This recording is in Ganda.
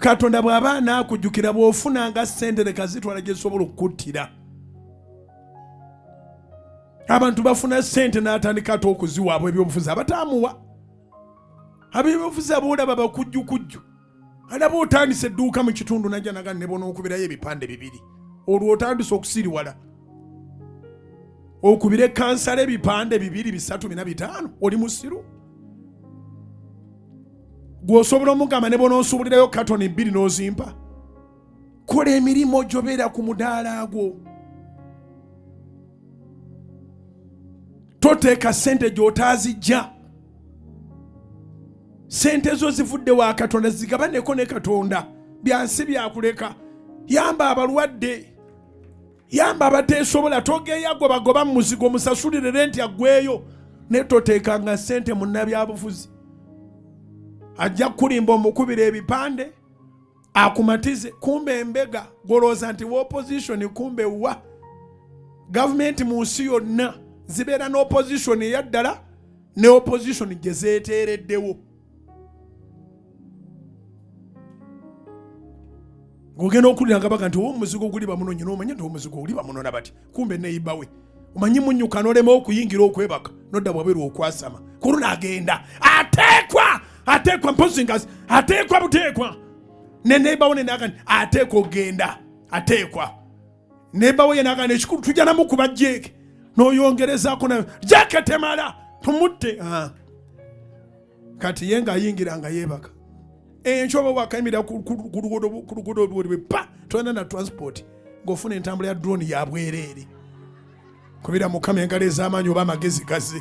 Katonda bw'aba anaakujjukira bw'ofunanga ssente leka zitwala gye zisobola okukuttira. Abantu bafuna ssente n'atandika ate okuziwa ab'ebyobufuzi abataamuwa. Ab'ebyobufuzi aboolaba bakujjukujju. Alaba otandise edduuka mu kitundu najja naga ne bonookubirayo ebipande bibiri. Olwo otandise okusiriwala. Okubire kansala ebipande bibiri bisatu bina bitaano oli musiru. Gw'osobola omugamba ne bonoosubulirayo katoni bbiri n'ozimpa. Kola emirimu gyobeera ku mudaala gwo. Toteeka ssente gy'otaazijja. Ssente zo zivudde wa Katonda, zigabaneko ne Katonda. Byansi byakuleka. Yamba abalwadde, yamba abateesobola. Togeya gwe bagoba mu muzigo, musasulire renti aggweyo. Naye toteekanga ssente munnabyabufuzi. Ajja kukulimba omukubira ebipande akumatize, kumbe embega gwolowooza nti wa opposition, kumbe wa gavumenti. Mu nsi yonna zibeera ne opposition eyaddala ne opposition gye zeeteereddewo. Ng'ogenda okuwulira nga baga nti owa omuzigo guli bamunonye, n'omanya nti omuzigo guli bamunona bati, kumbe neyiba we omanyi munyuka n'olema okuyingira okwebaka nodda bwabweru okwasama ku luno agenda ateekwa ateekwa mpozi nga ateekwa buteekwa ne neyibawo nenaga nti ateekwa okugenda ateekwa neyibawo yenaga nti ekikulu tujja namukuba jeeke n'oyongerezaako nayo jeeke temala tumutte. Kati ye ng'ayingira nga yeebaka enkyo oba wakayimirira ku luguudo lwe pa tolina na transport ng'ofuna entambula ya drone ya bwereere. Kubira Mukama engalo ez'amaanyi oba amagezi gaze.